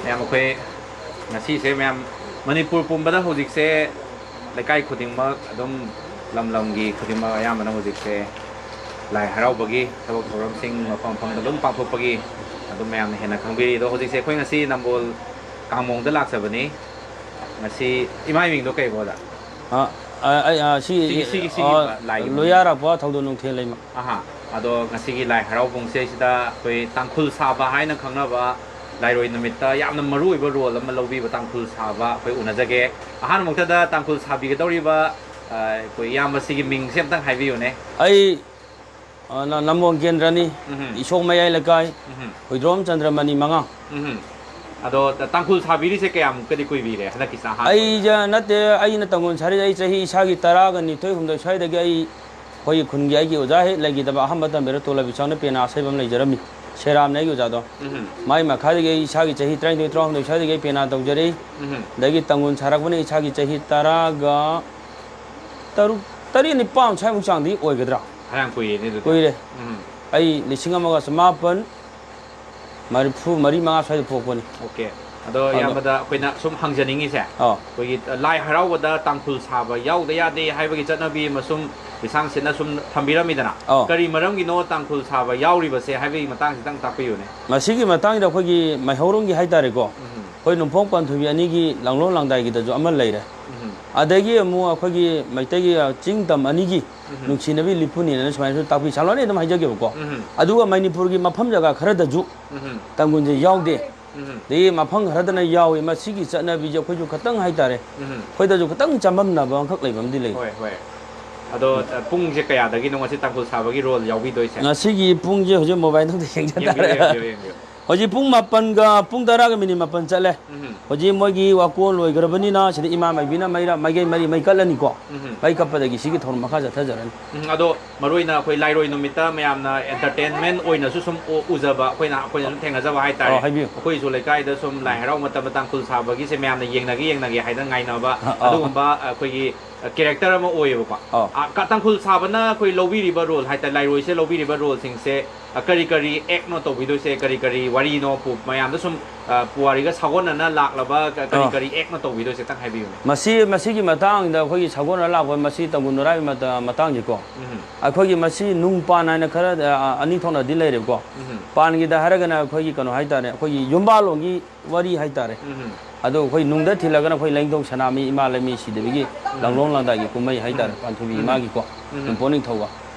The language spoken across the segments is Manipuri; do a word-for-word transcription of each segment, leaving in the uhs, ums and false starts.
ꯃꯌꯥꯝ ꯑꯩꯈꯣꯏ ꯉꯁꯤꯁꯦ ꯃꯌꯥꯝ ꯃꯅꯤꯄꯨꯔ ꯄꯨꯝꯕꯗ ꯍꯧꯖꯤꯛꯁꯦ ꯂꯩꯀꯥꯏ ꯈꯨꯗꯤꯡꯃꯛ ꯑꯗꯨꯝ ꯂꯝ ꯂꯝꯒꯤ ꯈꯨꯗꯤꯡꯃꯛ ꯑꯌꯥꯝꯕꯅ ꯍꯧꯖꯤꯛꯁꯦ ꯂꯥꯏ ꯍꯔꯥꯎꯕꯒꯤ ꯊꯕꯛ ꯊꯧꯔꯝꯁꯤꯡ ꯃꯐꯝ ꯃꯐꯝꯗ ꯑꯗꯨꯝ ꯄꯥꯡꯊꯣꯛꯄꯒꯤ ꯑꯗꯨꯝ ꯃꯌꯥꯝꯅ ꯍꯦꯟꯅ ꯈꯪꯕꯤꯔꯤ꯫ ꯑꯗꯣ ꯍꯧꯖꯤꯛꯁꯦ ꯑꯩꯈꯣꯏ ꯉꯁꯤ ꯅꯝꯕꯣꯜ ꯀꯥꯡꯃꯣꯡꯗ ꯂꯥꯛꯆꯕꯅꯤ꯫ ꯉꯁꯤ ꯏꯃꯥ ꯏꯃꯤꯡꯗꯣ ꯀꯩꯕꯣꯗ? ꯑ, ꯑ, ꯑꯩ, ꯑ, ꯁꯤ, ꯁꯤꯒꯤ- ꯁꯤꯒꯤ- ꯁꯤꯒꯤ ꯑ, ꯂꯥꯏꯒꯤ ꯃꯃꯤꯡ? ꯂꯣꯌꯥꯔꯥꯛꯄ ꯊꯧꯗꯣ ꯅꯨꯡꯊꯦꯜ ꯂꯩꯃ꯫ ꯑꯍꯥ꯫ ꯑꯗꯣ ꯉꯁꯤꯒꯤ ꯂꯥꯏ ꯍꯔꯥꯎꯕꯨꯡꯁꯦ ꯁꯤꯗ ꯑꯩꯈꯣꯏ ꯇꯥꯡꯈꯨꯜ ꯁꯥꯕ ꯍꯥꯏꯅ ꯈꯪꯅꯕ ꯂꯥꯏꯔꯣꯏ ꯅꯨꯃꯤꯠꯇ ꯌꯥꯝꯅ ꯃꯔꯨ ꯑꯣꯏꯕ ꯔꯣꯜ ꯑꯃ ꯂꯧꯕꯤꯕ ꯇꯥꯡꯈꯨꯜ ꯁꯥꯕ ꯑꯩꯈꯣꯏ ꯎꯅꯖꯒꯦ꯫ ꯑꯍꯥꯟꯕꯃꯛꯇꯗ ꯇꯥꯡꯈꯨꯜ ꯁꯥꯕꯤꯒꯗꯧꯔꯤꯕ, ꯑ, ꯑꯩꯈꯣꯏ ꯏꯌꯥꯝꯕꯁꯤꯒꯤ ꯃꯤꯡꯁꯦ ꯑꯝꯇꯪ ꯍꯥꯏꯕꯤꯌꯨꯅꯦ꯫ ꯑꯩ, ꯑ, ꯅ-, ꯅꯝꯕꯣꯜ ꯀꯦꯟꯗ꯭ꯔꯅꯤ, ꯎꯝꯍꯨꯝ꯫ ꯏꯁꯣꯛ ꯃꯌꯥꯏ ꯂꯩꯀꯥꯏ, ꯎꯝꯍꯨꯝ꯫ ꯍꯨꯏꯗ꯭ꯔꯣꯝ ꯆꯟꯗ꯭ꯔꯃꯅꯤ ꯃꯉꯥ꯫ ꯎꯝꯍꯨꯝ꯫ ꯑꯗꯣ ꯇ-, ꯇꯥꯡꯈꯨꯜ ꯁꯥꯕꯤꯔꯤꯁꯦ ꯀꯌꯥꯃꯨꯛꯀꯗꯤ ꯀꯨꯏꯕꯤꯔꯦ? ꯍꯟꯗꯛꯀꯤꯁꯦ ꯑꯍꯥꯟꯕ ꯑꯣꯏꯕ꯭ꯔꯥ? ꯑꯩꯁꯦ ꯅꯠꯇꯦ, ꯑꯩꯅ ꯇꯥꯡꯈꯨꯜ ꯁꯥꯔꯤꯁꯦ ꯑꯩ ꯆꯍꯤ ꯏꯁꯥꯒꯤ ꯇꯔꯥꯒ ꯅꯤꯊꯣꯏ ꯍꯨꯝꯗꯣꯏ ꯁ꯭ꯋꯥꯏꯗꯒꯤ ꯑꯩ ꯑꯩꯈꯣꯏꯒꯤ ꯈꯨꯟꯒꯤ ꯑꯩꯒꯤ ꯑꯣꯖꯥ ꯍꯦꯛ ꯂꯩꯈꯤꯗꯕ ꯑꯍꯥꯟꯕ ꯇꯝꯕꯤꯔ ꯇꯣꯂꯥꯕꯤꯁꯥꯡꯅ ꯄꯦꯅꯥ ꯑꯁꯩꯕ ꯑꯃ ꯂꯩꯖꯔꯝꯃꯤ꯫ ꯁꯦꯔꯥꯝꯅ ꯑꯩꯒꯤ ꯑꯣꯖꯥꯗꯣ꯫ ꯎꯝꯍꯨꯝ꯫ ꯃꯥꯏ ꯃꯈꯥꯗꯒꯤ ꯑꯩ ꯏꯁꯥꯒꯤ ꯆꯍꯤ ꯇꯔꯥꯅꯤꯊꯣꯏ, ꯇꯔꯥꯍꯨꯝꯗꯣꯏ ꯁ꯭ꯋꯥꯏꯗꯒꯤ ꯑꯩ ꯄꯦꯅꯥ ꯇꯧꯖꯔꯛꯏ꯫ ꯎꯝꯍꯨꯝ꯫ ꯑꯗꯒꯤ ꯇꯥꯡꯈꯨꯜ ꯁꯥꯔꯛꯄꯅ ꯏꯁꯥꯒꯤ ꯆꯍꯤ ꯇꯔꯥꯒ ꯇꯔꯨꯛ, ꯇꯔꯦꯠ, ꯅꯤꯄꯥꯟ ꯁ꯭ꯋꯥꯏꯃꯨꯛ ꯆꯥꯡꯗꯤ ꯑꯣꯏꯒꯗ꯭ꯔꯥ? ꯐꯅꯌꯥꯝ ꯀꯨꯏꯔꯦꯅꯦ ꯑꯗꯨꯗꯤ꯫ ꯀꯨꯏꯔꯦ꯫ ꯎꯝ꯫ ꯑꯩ ꯂꯤꯁꯤꯡ ꯑꯃꯒ ꯆꯃꯥꯄꯟ ꯃꯔꯤꯐꯨ ꯃꯔꯤ ꯃꯉꯥ ꯁ꯭ꯋꯥꯏꯗ ꯄꯣꯛꯄꯅꯤ꯫ ꯑꯣꯀꯦ꯫ ꯑꯗꯣ ꯑꯗꯣ ꯏꯌꯥꯝꯕꯗ ꯑꯩꯈꯣꯏꯅ ꯁꯨꯝ ꯍꯪꯖꯅꯤꯡꯉꯤꯁꯦ, ꯑꯥ꯫ ꯑꯩꯈꯣꯏꯒꯤ ꯂꯥꯏ ꯍꯔꯥꯎꯕꯗ ꯇꯥꯡꯈꯨꯜ ꯁꯥꯕ ꯌꯥꯎꯗ ꯌꯥꯗꯦ ꯍꯥꯏꯕꯒꯤ ꯆꯠꯅꯕꯤ ꯑꯃ ꯁꯨꯝ ꯂꯤꯁꯥꯡ ꯁꯤꯠꯅ ꯁꯨꯝ ꯊꯝꯕꯤꯔꯝꯃꯤꯗꯅ, ꯑꯥ꯫ ꯀꯔꯤ ꯃꯔꯝꯒꯤꯅꯣ ꯇꯥꯡꯈꯨꯜ ꯁꯥꯕ ꯌꯥꯎꯔꯤꯕꯁꯦ ꯍꯥꯏꯕꯒꯤ ꯃꯇꯥꯡꯁꯤꯗꯪ ꯇꯥꯛꯄꯤꯌꯨꯅꯦ꯫ ꯃꯁꯤꯒꯤ ꯃꯇꯥꯡꯗ ꯑꯩꯈꯣꯏꯒꯤ ꯃꯩꯍꯧꯔꯣꯝꯒꯤ ꯍꯥꯏꯇꯥꯔꯦꯀꯣ, ꯎꯝ꯫ ꯑꯩꯈꯣꯏ ꯅꯣꯡꯄꯣꯛ ꯄꯥꯟꯊꯣꯏꯕꯤ ꯑꯅꯤꯒꯤ ꯂꯥꯡꯂꯣꯡ ꯂꯥꯡꯗꯥꯏꯒꯤꯗꯁꯨ ꯑꯃ ꯂꯩꯔꯦ꯫ ꯎꯝ꯫ ꯑꯗꯒꯤ ꯑꯃꯨꯛ ꯑꯩꯈꯣꯏꯒꯤ ꯃꯩꯇꯩꯒꯤ, ꯑ, ꯆꯤꯡ ꯇꯝ ꯑꯅꯤꯒꯤ ꯎꯝ꯫ ꯅꯨꯡꯁꯤꯅꯕꯤ ꯂꯤꯄꯨꯅꯤꯅ ꯁꯨꯃꯥꯏꯅꯁꯨ ꯇꯥꯛꯄꯤ ꯁꯥꯂꯣꯅꯦ ꯑꯗꯨꯝ ꯍꯥꯏꯖꯒꯦꯕꯀꯣ꯫ ꯎꯝ꯫ ꯑꯗꯨꯒ ꯃꯅꯤꯄꯨꯔꯒꯤ ꯃꯐꯝ ꯖꯒꯥ ꯈꯔꯗꯁꯨ ꯎꯝ꯫ ꯇꯥꯡꯈꯨꯜꯁꯦ ꯌꯥꯎꯗꯦ꯫ ꯎꯝ꯫ ꯑꯗꯒꯤ ꯃꯐꯝ ꯈꯔꯗꯅ ꯌꯥꯎꯏ꯫ ꯃꯁꯤꯒꯤ ꯆꯠꯅꯕꯤꯁꯦ ꯑꯩꯈꯣꯏꯁꯨ ꯈꯇꯪ ꯍꯥꯏꯇꯥꯔꯦ, ꯎꯝ꯫ ꯑꯩꯈꯣꯏꯗꯁꯨ ꯈꯇꯪ ꯆꯃꯝꯅꯕ ꯑꯃꯈꯛ ꯂꯩꯕ ꯑꯃꯗꯤ ꯂꯩ꯫ ꯍꯣꯏ, ꯍꯣꯏ꯫ ꯑꯗꯣ, ꯑ, ꯄꯨꯡꯁꯦ ꯀꯌꯥꯗꯒꯤꯅꯣ ꯉꯁꯤ ꯇꯥꯡꯈꯨꯜ ꯁꯥꯕꯒꯤ ꯔꯣꯜ ꯌꯥꯎꯕꯤꯗꯣꯏꯁꯦ? ꯉꯁꯤꯒꯤ ꯄꯨꯡꯁꯦ ꯍꯧꯖꯤꯛ ꯃꯣꯕꯥꯏꯜꯗ ꯑꯝꯇ ꯌꯦꯡꯖ ꯌꯦꯡꯕꯤꯌꯨ, ꯇꯥꯔꯦ꯫ ꯌꯦꯡꯕꯤꯌꯨ, ꯌꯦꯡꯕꯤꯌꯨ꯫ ꯍꯧꯖꯤꯛ ꯄꯨꯡ ꯃꯥꯄꯟꯒ, ꯄꯨꯡ ꯇꯔꯥꯒ ꯃꯤꯅꯤꯠ ꯃꯥꯄꯟ ꯆꯠꯂꯦ꯫ ꯎꯝ꯫ ꯍꯧꯖꯤꯛ ꯃꯣꯏꯒꯤ ꯋꯥꯀꯣꯟ ꯂꯣꯏꯈ꯭ꯔꯕꯅꯤꯅ ꯁꯤꯗ ꯏꯃꯥ ꯃꯥꯏꯕꯤꯅ ꯃꯩꯔꯥ-, ꯃꯥꯏꯀꯩ ꯃꯔꯤ ꯃꯩ ꯀꯠꯂꯅꯤꯀꯣ꯫ ꯎꯝ꯫ ꯃꯩ ꯀꯠꯄꯗꯒꯤ ꯁꯤꯒꯤ ꯊꯧꯔꯝ ꯃꯈꯥ ꯆꯠꯊꯖꯔꯅꯤ꯫ ꯎꯝ, ꯑꯗꯣ ꯃꯔꯨꯑꯣꯏꯅ ꯑꯩꯈꯣꯏ ꯂꯥꯏꯔꯣꯏ ꯅꯨꯃꯤꯠꯇ ꯃꯌꯥꯝꯅ entertainment ꯑꯣꯏꯅꯁꯨ ꯁꯨꯝ ꯎ-, ꯎꯖꯕ, ꯑꯩꯈꯣꯏꯅ, ꯑꯩꯈꯣꯏꯅꯁꯨ ꯊꯦꯡꯅꯖꯕ ꯍꯥꯏꯇꯥꯔꯦ꯫ ꯑꯣ, ꯍꯥꯏꯕꯤꯌꯨ꯫ ꯑꯩꯈꯣꯏꯁꯨ ꯂꯩꯀꯥꯏꯗ ꯁꯨꯝ ꯂꯥꯏ ꯍꯔꯥꯎ ꯃꯇꯝꯗ ꯇꯥꯡꯈꯨꯜ ꯁꯥꯕꯒꯤꯁꯦ ꯃꯌꯥꯝꯅ ꯌꯦꯡꯅꯒꯦ, ꯌꯦꯡꯅꯒꯦ ꯍꯥꯏꯗꯅ ꯉꯥꯏꯅꯕ, ꯑ, ꯑ꯫ ꯑꯗꯨꯒꯨꯝꯕ ꯑꯩꯈꯣꯏꯒꯤ ꯀꯦꯔꯦꯛꯇꯔ ꯑꯃ ꯑꯣꯏꯌꯦꯕꯀꯣ꯫ ꯑꯥ, ꯀ-, ꯇꯥꯡꯈꯨꯜ ꯁꯥꯕꯅ ꯑꯩꯈꯣꯏ ꯂꯧꯕꯤꯔꯤꯕ ꯔꯣꯜ ꯍꯥꯏꯇꯥꯔꯦ, ꯂꯥꯏꯔꯣꯏꯁꯦ ꯂꯧꯕꯤꯔꯤꯕ ꯔꯣꯜꯁꯤꯡꯁꯦ, ꯑ, ꯀꯔꯤ ꯀꯔꯤ ꯑꯦꯛꯅꯣ ꯇꯧꯕꯤꯗꯣꯏꯁꯦ, ꯀꯔꯤ ꯀꯔꯤ ꯋꯥꯔꯤꯅꯣ, ꯄꯨ-, ꯃꯌꯥꯝꯗ ꯁꯨꯝ, ꯑ, ꯄꯨꯋꯥꯔꯤꯒ ꯁꯥꯒꯣꯟꯅꯅ ꯂꯥꯛꯂꯕ ꯀ-, ꯀꯔꯤ ꯑꯥ꯫ ꯀꯔꯤ ꯑꯦꯛꯅꯣ ꯇꯧꯕꯤꯗꯣꯏꯁꯦ ꯈꯤꯇꯪ ꯍꯥꯏꯕꯤꯌꯨꯅꯦ꯫ ꯃꯁꯤ, ꯃꯁꯤꯒꯤ ꯃꯇꯥꯡꯗ ꯑꯩꯈꯣꯏꯒꯤ ꯁꯥꯒꯣꯟꯅ ꯂꯥꯛꯄ ꯃꯁꯤ ꯇꯪꯒꯨꯜ ꯅꯨꯔꯥꯏꯕꯒꯤ ꯃꯇ-, ꯃꯇꯥꯡꯁꯤꯀꯣ꯫ ꯎꯝ꯫ ꯑꯩꯈꯣꯏꯒꯤ ꯃꯁꯤ ꯅꯨꯡꯄꯥꯟ ꯍꯥꯏꯅ ꯈꯔ, ꯑ, ꯑꯅꯤ ꯊꯣꯛꯅꯗꯤ ꯂꯩꯔꯦꯕꯀꯣ꯫ ꯎꯝ꯫ ꯄꯥꯟꯒꯤꯗ ꯍꯥꯏꯔꯒꯅ ꯑꯩꯈꯣꯏꯒꯤ ꯀꯩꯅꯣ ꯍꯥꯏꯇꯥꯔꯦ, ꯑꯩꯈꯣꯏꯒꯤ ꯌꯨꯝꯕꯥꯜꯂꯣꯟꯒꯤ ꯋꯥꯔꯤ ꯍꯥꯏꯇꯥꯔꯦ꯫ ꯎꯝ꯫ ꯑꯗꯣ ꯑꯩꯈꯣꯏ ꯅꯨꯡꯗ ꯊꯤꯜꯂꯒꯅ ꯑꯩꯈꯣꯏ ꯂꯦꯡꯗꯧ ꯁꯅꯥꯃꯍꯤ ꯏꯃꯥ ꯂꯩꯃꯤ ꯁꯤꯗꯕꯤꯒꯤ ꯎꯝ꯫ ꯂꯥꯡꯂꯣꯡ ꯂꯥꯡꯗꯥꯏꯒꯤ ꯀꯨꯝꯍꯩ ꯍꯥꯏꯇꯥꯔꯦ, ꯎꯝ꯫ ꯄꯥꯟꯊꯣꯏꯕꯤ ꯎꯝ꯫ ꯏꯃꯥꯒꯤꯀꯣ, ꯎꯝ꯫ ꯅꯣꯡꯄꯣꯛ ꯅꯤꯡꯊꯧꯒ꯫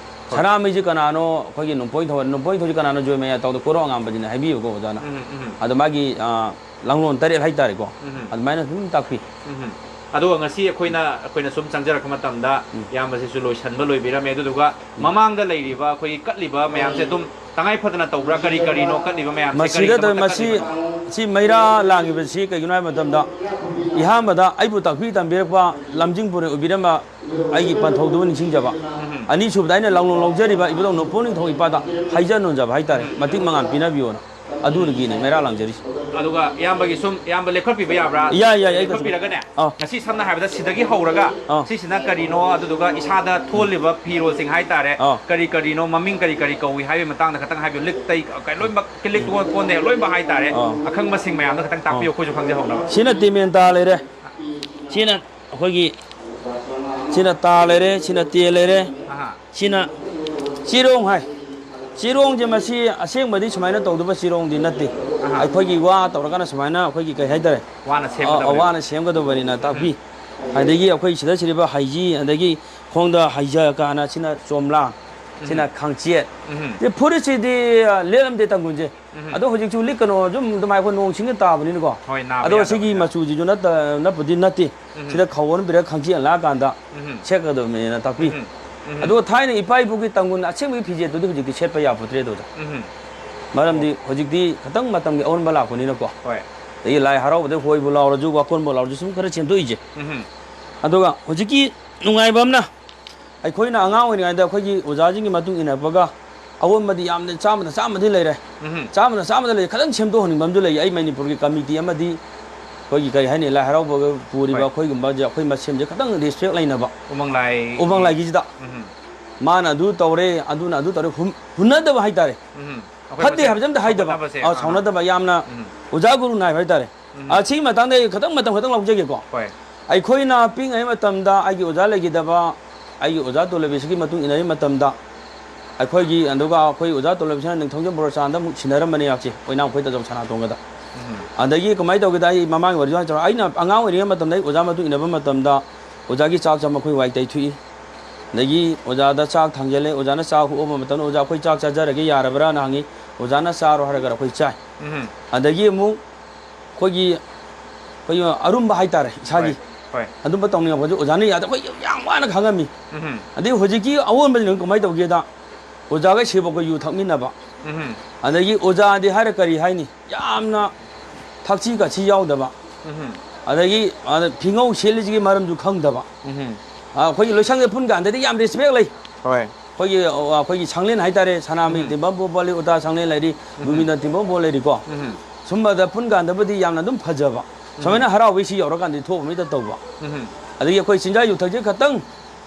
ꯍꯣꯏ꯫ ꯁꯅꯥꯃꯍꯤꯁꯤ ꯀꯅꯥꯅꯣ? ꯑꯩꯈꯣꯏꯒꯤ ꯅꯣꯡꯄꯣꯛ ꯅꯤꯡꯊꯧ, ꯅꯣꯡꯄꯣꯛ ꯅꯤꯡꯊꯧꯁꯤ ꯀꯅꯥꯅꯣ? ꯖꯣꯏ ꯃꯌꯥ ꯇꯧꯗ ꯀꯣꯔꯧ ꯑꯉꯥꯟꯕꯁꯤꯅ ꯍꯥꯏꯕꯤꯌꯨꯀꯣ ꯑꯣꯖꯥꯅ꯫ ꯎꯝ, ꯎꯝ꯫ ꯑꯗꯣ ꯃꯥꯒꯤ, ꯑ, ꯂꯥꯡꯂꯣꯟ ꯇꯔꯦꯠ ꯍꯥꯏꯇꯥꯔꯦꯀꯣ꯫ ꯎꯝ꯫ ꯑꯗꯨꯃꯥꯏꯅ ꯑꯗꯨꯝ ꯇꯥꯛꯄꯤ꯫ ꯎꯝ꯫ ꯑꯗꯨꯒ ꯉꯁꯤ ꯑꯩꯈꯣꯏꯅ, ꯑꯩꯈꯣꯏꯅ ꯁꯨꯝ ꯆꯪꯖꯔꯛꯄ ꯃꯇꯝꯗ ꯎꯝ꯫ ꯏꯌꯥꯝꯕꯁꯤꯁꯨ ꯂꯣꯏꯁꯟꯕ ꯂꯣꯏꯕꯤꯔꯝꯃꯦ꯫ ꯑꯗꯨꯗꯨꯒ ꯎꯝ꯫ ꯃꯃꯥꯡꯗ ꯂꯩꯔꯤꯕ ꯑꯩꯈꯣꯏꯒꯤ ꯀꯠꯂꯤꯕ ꯃꯌꯥꯝꯁꯦ ꯑꯗꯨꯝ ꯇꯉꯥꯏ ꯐꯗꯅ ꯇꯧꯕ꯭ꯔꯥ? ꯀꯔꯤ ꯀꯔꯤꯅꯣ ꯀꯠꯂꯤꯕ ꯃꯌꯥꯝꯁꯦ? ꯃꯁꯤꯗ ꯀꯔꯤꯒꯤꯗꯃꯛꯇ ꯃꯁꯤ, ꯀꯠꯂꯤꯕꯅꯣ? ꯁꯤ ꯃꯩꯔꯥ ꯂꯥꯡꯉꯤꯕꯁꯤ ꯀꯩꯒꯤꯅꯣ ꯍꯥꯏꯕ ꯃꯇꯝꯗ, ꯏꯍꯥꯟꯕꯗ ꯑꯩꯕꯨ ꯇꯥꯛꯄꯤ ꯇꯝꯕꯤꯔꯛꯄ ꯂꯝꯖꯤꯡ ꯄꯨꯔꯦꯜ ꯑꯣꯏꯕꯤꯔꯝꯕ ꯑꯩꯒꯤ ꯄꯟꯊꯧꯗꯨꯕꯨ ꯅꯤꯡꯁꯤꯡꯖꯕ꯫ ꯎꯝ꯫ ꯑꯅꯤꯁꯨꯕꯗ ꯑꯩꯅ ꯂꯥꯡꯂꯣꯡ ꯂꯧꯖꯔꯤꯕ ꯏꯕꯨꯙꯧ ꯅꯣꯡꯄꯣꯛ ꯅꯤꯡꯊꯧ ꯏꯄꯥꯗ ꯍꯥꯏꯖ ꯅꯣꯟꯖꯕ ꯍꯥꯏꯇꯥꯔꯦ, ꯎꯝ꯫ ꯃꯇꯤꯛ ꯃꯉꯥꯜ ꯄꯤꯅꯕꯤꯌꯣꯅ꯫ ꯑꯗꯨꯗꯒꯤꯅꯤ ꯃꯩꯔꯥ ꯂꯥꯡꯖꯔꯤꯁꯦ꯫ ꯑꯗꯨꯒ ꯏꯌꯥꯝꯕꯒꯤ ꯁꯨꯝ, ꯏꯌꯥꯝꯕ ꯂꯦꯞꯈꯠꯄꯤꯕ ꯌꯥꯕ꯭ꯔꯥ? ꯌꯥꯏ, ꯌꯥꯏ, ꯑꯩ ꯀꯩꯁꯨ ꯂꯦꯞꯈꯠꯄꯤꯔꯒꯅꯦ, ꯑꯥ꯫ ꯉꯁꯤ ꯁꯝꯅ ꯍꯥꯏꯔꯕꯗ ꯁꯤꯗꯒꯤ ꯍꯧꯔꯒ ꯑꯥ꯫ ꯁꯤꯁꯤꯅ ꯀꯔꯤꯅꯣ, ꯑꯗꯨꯗꯨꯒ ꯏꯁꯥꯗ ꯊꯣꯜꯂꯤꯕ ꯐꯤꯔꯣꯜꯁꯤꯡ ꯍꯥꯏꯇꯥꯔꯦ, ꯑꯥ꯫ ꯀꯔꯤ ꯀꯔꯤꯅꯣ, ꯃꯃꯤꯡ ꯀꯔꯤ ꯀꯔꯤ ꯀꯧꯏ ꯍꯥꯏꯕꯒꯤ ꯃꯇꯥꯡꯗ ꯈꯤꯇꯪ ꯍꯥꯏꯕꯤꯌꯨ꯫ ꯂꯤꯛꯇꯩ ꯀꯩ ꯂꯣꯏꯅꯃꯛ, ꯂꯤꯛ ꯀꯣꯟ-, ꯀꯣꯟꯗꯩ ꯂꯣꯏꯅꯃꯛ ꯍꯥꯏꯇꯥꯔꯦ, ꯑꯥ꯫ ꯑꯈꯪꯕꯁꯤꯡ ꯃꯌꯥꯝꯗ ꯈꯤꯇꯪ ꯇꯥꯛꯄꯤꯌꯨ, ꯑꯥ꯫ ꯑꯩꯈꯣꯏꯁꯨ ꯈꯪꯖꯍꯧꯅꯕ꯫ ꯁꯤꯅ ꯇꯤꯃꯦꯟꯇꯥ ꯂꯩꯔꯦ, ꯁꯤꯅ ꯑꯩꯈꯣꯏꯒꯤ, ꯁꯤꯅ ꯇꯥ ꯂꯩꯔꯦ, ꯁꯤꯅ ꯇꯦ ꯂꯩꯔꯦ꯫ ꯑꯍꯥ꯫ ꯁꯤꯅ ꯆꯤꯔꯣꯡ ꯍꯥꯏ꯫ ꯆꯤꯔꯣꯡꯁꯦ ꯃꯁꯤ ꯑꯁꯦꯡꯕꯗꯤ ꯁꯨꯃꯥꯏꯅ ꯇꯧꯗꯕ ꯆꯤꯔꯣꯡꯗꯤ ꯅꯠꯇꯦ꯫ ꯑꯍꯥ꯫ ꯑꯩꯈꯣꯏꯒꯤ ꯋꯥ ꯇꯧꯔꯒꯅ ꯁꯨꯃꯥꯏꯅ ꯑꯩꯈꯣꯏꯒꯤ ꯀꯩ ꯍꯥꯏꯇꯥꯔꯦ? ꯋꯥꯅ ꯑ, ꯑ, ꯁꯦꯝꯒꯗꯕꯅꯦꯕ꯫ ꯋꯥꯅ ꯁꯦꯝꯒꯗꯕꯅꯤꯅ ꯇꯥꯛꯄꯤ꯫ ꯎꯝ꯫ ꯑꯗꯒꯤ ꯑꯩꯈꯣꯏ ꯁꯤꯗ ꯁꯤꯔꯤꯕ ꯍꯩꯖꯤ, ꯑꯗꯒꯤ ꯈꯣꯡꯗ ꯍꯩꯖ ꯀꯥꯅ ꯁꯤꯅ ꯆꯣꯝꯂꯥ, ꯁꯤꯅ ꯎꯝ꯫ ꯈꯥꯡꯆꯦꯠ꯫ ꯎꯝ꯫ ꯁꯤ ꯐꯨꯔꯤꯠꯁꯤꯗꯤ, ꯑ, ꯂꯦꯠꯂꯝꯗꯦ ꯇꯥꯡꯒꯨꯜꯁꯦ꯫ ꯎꯝ꯫ ꯑꯗꯣ ꯍꯧꯖꯤꯛꯁꯨ ꯂꯤꯛꯀꯅꯣ, ꯁꯨꯝ ꯑꯗꯨꯃꯥꯏꯅ ꯑꯩꯈꯣꯏ ꯅꯣꯡ ꯁꯤꯡꯅ ꯇꯥꯕꯅꯤꯅꯀꯣ꯫ ꯍꯣꯏ, ꯅꯥꯕ ꯑꯗꯣ ꯁꯤꯒꯤ ꯌꯥꯗꯕꯅꯤꯅ꯫ ꯃꯆꯨꯁꯤꯁꯨ ꯅꯠꯇ-, ꯅꯠꯄꯨꯗꯤ ꯅꯠꯇꯦ꯫ ꯎꯝ꯫ ꯁꯤꯗ ꯈꯥꯎ ꯑꯣꯟꯕꯤꯔꯒ ꯈꯪꯆꯦꯠ ꯂꯥꯛꯑꯀꯥꯟꯗ ꯎꯝ꯫ ꯁꯦꯠꯀꯗꯕꯅꯦꯅ ꯇꯥꯛꯄꯤ꯫ ꯎꯝ꯫ ꯎꯝ꯫ ꯑꯗꯨꯒ ꯊꯥꯏꯅ ꯏꯄꯥ ꯏꯄꯨꯒꯤ ꯇꯥꯡꯒꯨꯜ ꯑꯁꯦꯡꯕꯒꯤ ꯐꯤꯖꯦꯠꯇꯨꯗꯤ ꯍꯧꯖꯤꯛꯇꯤ ꯁꯦꯠꯄ ꯌꯥꯄꯣꯠꯇ꯭ꯔꯦ ꯑꯗꯨꯗ꯫ ꯎꯝ꯫ ꯃꯔꯝꯗꯤ ꯍꯧꯖꯤꯛꯇꯤ ꯈꯤꯇꯪ ꯃꯇꯝꯒꯤ ꯑꯑꯣꯟꯕ ꯂꯥꯛꯄꯅꯤꯅꯀꯣ꯫ ꯍꯣꯏ꯫ ꯑꯗꯒꯤ ꯂꯥꯏ ꯍꯔꯥꯎꯕꯗ ꯍꯣꯏꯕꯨ ꯂꯥꯎꯔꯁꯨ, ꯋꯥꯀꯣꯟꯕꯨ ꯂꯥꯎꯔꯁꯨ, ꯁꯨꯝ ꯈꯔ ꯁꯦꯝꯗꯣꯛꯏꯁꯦ꯫ ꯎꯝ꯫ ꯑꯗꯨꯒ ꯍꯧꯖꯤꯛꯀꯤ ꯅꯨꯡꯉꯥꯏꯕ ꯑꯃꯅ, ꯑꯩꯈꯣꯏꯅ ꯑꯉꯥꯡ ꯑꯣꯏꯔꯤꯉꯩꯗ ꯑꯩꯈꯣꯏꯒꯤ ꯑꯣꯖꯥꯁꯤꯡꯒꯤ ꯃꯇꯨꯡ ꯏꯟꯅꯔꯛꯄꯒ ꯑꯑꯣꯟꯕꯗꯤ ꯌꯥꯝꯅ ꯆꯥꯝꯃꯗ ꯆꯥꯝꯃꯗꯤ ꯂꯩꯔꯦ꯫ ꯎꯝ꯫ ꯆꯥꯝꯃꯗ ꯆꯥꯝꯃꯗ ꯂꯩꯔꯦ꯫ ꯈꯤꯇꯪ ꯁꯦꯝꯗꯣꯛꯍꯟꯅꯤꯡꯕ ꯑꯃꯁꯨ ꯂꯩ꯫ ꯑꯩ ꯃꯅꯤꯄꯨꯔꯒꯤ ꯀꯃꯤꯇꯤ ꯑꯃꯗꯤ ꯑꯩꯈꯣꯏꯒꯤ ꯀꯔꯤ ꯍꯥꯏꯅꯤ, ꯂꯥꯏ ꯍꯔꯥꯎꯕꯒ ꯄꯨꯔꯤꯕ ꯍꯣꯏ꯫ ꯑꯩꯈꯣꯏꯒꯨꯝꯕꯁꯦ, ꯑꯩꯈꯣꯏ ꯃꯁꯦꯟꯁꯦ ꯈꯤꯇꯪ ꯔꯦꯁꯄꯦꯛ ꯂꯩꯅꯕ꯫ ꯎꯃꯪ ꯂꯥꯏ꯫ ꯎꯃꯪ ꯂꯥꯏꯒꯤꯁꯤꯗ ꯎꯝ꯫ ꯃꯥꯅ ꯑꯗꯨ ꯇꯧꯔꯦ, ꯑꯗꯨꯅ ꯑꯗꯨ ꯇꯧꯔꯦ, ꯍꯨꯟ-, ꯍꯨꯟꯅꯗꯕ ꯍꯥꯏꯇꯥꯔꯦ꯫ ꯎꯝ꯫ ꯑꯩꯈꯣꯏ ꯐꯠꯇꯦ ꯃꯁꯦꯟ ꯍꯥꯏꯕꯁꯦ ꯑꯝꯇ ꯍꯥꯏꯗꯕ꯫ ꯁꯥꯎꯅꯕꯁꯦ, ꯑꯥ, ꯑꯥ꯫ ꯁꯥꯎꯅꯗꯕ ꯌꯥꯝꯅ ꯎꯝ꯫ ꯑꯣꯖꯥ ꯒꯨꯔꯨ ꯅꯥꯏꯕ ꯍꯥꯏꯇꯥꯔꯦ꯫ ꯎꯝ꯫ ꯑꯥ, ꯁꯤꯒꯤ ꯃꯇꯥꯡꯗ ꯑꯩ ꯈꯤꯇꯪ ꯃꯇꯝ ꯈꯤꯇꯪ ꯂꯧꯖꯒꯦꯀꯣ꯫ ꯍꯣꯏ꯫ ꯑꯩꯈꯣꯏꯅ ꯄꯤꯛꯏꯉꯩ ꯃꯇꯝꯗ ꯑꯩꯒꯤ ꯑꯣꯖꯥ ꯂꯩꯈꯤꯗꯕ, ꯑꯩꯒꯤ ꯑꯣꯖꯥ ꯇꯣꯂꯕꯤꯁꯤꯒꯤ ꯃꯇꯨꯡ ꯏꯟꯅꯔꯤ ꯃꯇꯝꯗ ꯑꯩꯈꯣꯏꯒꯤ, ꯑꯗꯨꯒ ꯑꯩꯈꯣꯏ ꯑꯣꯖꯥ ꯇꯣꯂꯕꯤꯁꯤꯅ ꯅꯤꯡꯊꯧꯖꯝ ꯕꯣꯔꯆꯥꯟꯗ ꯑꯃꯨꯛ ꯁꯤꯟꯅꯔꯝꯕꯅꯦ ꯌꯥꯛꯁꯦ, ꯑꯣꯏꯅꯥꯝ ꯑꯩꯈꯣꯏ ꯇꯥꯖꯧ ꯁꯅꯥꯇꯣꯟꯒꯗ꯫ ꯎꯝ꯫ ꯑꯗꯒꯤ ꯀꯃꯥꯏꯅ ꯇꯧꯒꯦꯗ, ꯑꯩ ꯃꯃꯥꯡꯒꯤ ꯋꯥꯔꯤꯁꯨ ꯍꯥꯏꯖꯔꯛꯑꯣ, ꯑꯩꯅ ꯑꯉꯥꯡ ꯑꯣꯏꯔꯤꯉꯩ ꯃꯇꯝꯗ ꯑꯩ ꯑꯣꯖꯥ ꯃꯇꯨꯡ ꯏꯟꯅꯕ ꯃꯇꯝꯗ ꯑꯣꯖꯥꯒꯤ ꯆꯥꯛ ꯆꯥꯕ ꯃꯈꯣꯏ ꯋꯥꯏ ꯇꯩꯊꯣꯛꯏ꯫ ꯑꯗꯒꯤ ꯑꯣꯖꯥꯗ ꯆꯥꯛ ꯊꯥꯡꯖꯜꯂꯦ, ꯑꯣꯖꯥꯅ ꯆꯥꯛ ꯍꯨꯛꯑꯕ ꯃꯇꯝꯗ, "ꯑꯣꯖꯥ, ꯑꯩꯈꯣꯏ ꯆꯥꯛ ꯆꯥꯖꯔꯒꯦ, ꯌꯥꯔꯕ꯭ꯔꯥꯅ?" ꯍꯪꯉꯤ꯫ ꯑꯣꯖꯥꯅ ꯆꯥꯔꯣ ꯍꯥꯏꯔꯒ ꯑꯩꯈꯣꯏ ꯆꯥꯏ꯫ ꯎꯝ꯫ ꯑꯗꯒꯤ ꯑꯃꯨꯛ ꯑꯩꯈꯣꯏꯒꯤ, ꯑꯩꯈꯣꯏꯒꯤ ꯑꯔꯨꯝꯕ ꯍꯥꯏꯇꯥꯔꯦ ꯏꯁꯥꯒꯤ꯫ ꯍꯣꯏ, ꯍꯣꯏ꯫ ꯑꯗꯨꯝꯕ ꯇꯧꯅꯤꯡꯉꯛꯄꯁꯨ ꯑꯣꯖꯥꯅ ꯌꯥꯗꯕ, ꯑꯩꯈꯣꯏ ꯌꯥꯝ ꯋꯥꯅ ꯈꯥꯡꯉꯝꯃꯤ꯫ ꯎꯝ꯫ ꯑꯗꯩ ꯍꯧꯖꯤꯛꯀꯤ ꯑꯑꯣꯟꯕꯁꯤꯅ ꯀꯃꯥꯏꯅ ꯇꯧꯒꯦꯗ, ꯑꯣꯖꯥꯒ ꯁꯦꯕꯣꯛꯀ ꯌꯨ ꯊꯛꯃꯤꯟꯅꯕ꯫ ꯎꯝ꯫ ꯑꯗꯒꯤ ꯑꯣꯖꯥꯗꯤ ꯍꯥꯏꯔ ꯀꯔꯤ ꯍꯥꯏꯅꯤ? ꯌꯥꯝꯅ ꯊꯛꯁꯤ ꯈꯥꯁꯤ ꯌꯥꯎꯗꯕ꯫ ꯎꯝ꯫ ꯑꯗꯒꯤ, ꯑ, ꯐꯤꯉꯧ ꯁꯦꯠꯂꯤꯁꯤꯒꯤ ꯃꯔꯝꯁꯨ ꯈꯪꯗꯕ꯫ ꯎꯝ꯫ ꯑ, ꯑꯩꯈꯣꯏꯒꯤ ꯂꯣꯏꯁꯪꯗ ꯄꯨꯟ ꯀꯥꯟꯗꯗꯤ ꯌꯥꯝ ꯔꯦꯁꯄꯦꯛ ꯂꯩ꯫ ꯍꯣꯏ꯫ ꯑꯩꯈꯣꯏꯒꯤ, ꯑ, ꯑꯩꯈꯣꯏꯒꯤ ꯁꯪꯂꯦꯟ ꯍꯥꯏꯇꯥꯔꯦ, ꯁꯅꯥꯃꯍꯤ ꯎꯝ꯫ ꯇꯤꯟꯐꯝ ꯄꯣꯕ ꯂꯩ, ꯎꯇꯥ ꯁꯪꯂꯦꯟ ꯂꯩꯔꯤ, ꯎꯝ꯫ ꯒꯣꯕꯤꯟꯗ ꯇꯤꯟꯐꯝ ꯄꯣꯕ ꯂꯩꯔꯤꯀꯣ꯫ ꯎꯝ꯫ ꯁꯨꯝꯕꯗ ꯄꯨꯟ ꯀꯥꯟꯗꯕꯨꯗꯤ ꯌꯥꯝꯅ ꯑꯗꯨꯝ ꯐꯖꯕ꯫ ꯎꯝ꯫ ꯁꯨꯃꯥꯏꯅ ꯍꯔꯥꯎꯕꯩ ꯁꯤ ꯌꯧꯔꯀꯥꯟꯗꯗꯤ ꯊꯣꯛꯑꯕ ꯃꯤꯗ ꯇꯧꯕ꯫ ꯎꯝ꯫ ꯑꯗꯒꯤ ꯑꯩꯈꯣꯏ ꯆꯤꯟꯖꯥꯛ ꯌꯨꯊꯛꯁꯦ ꯈꯇꯪ,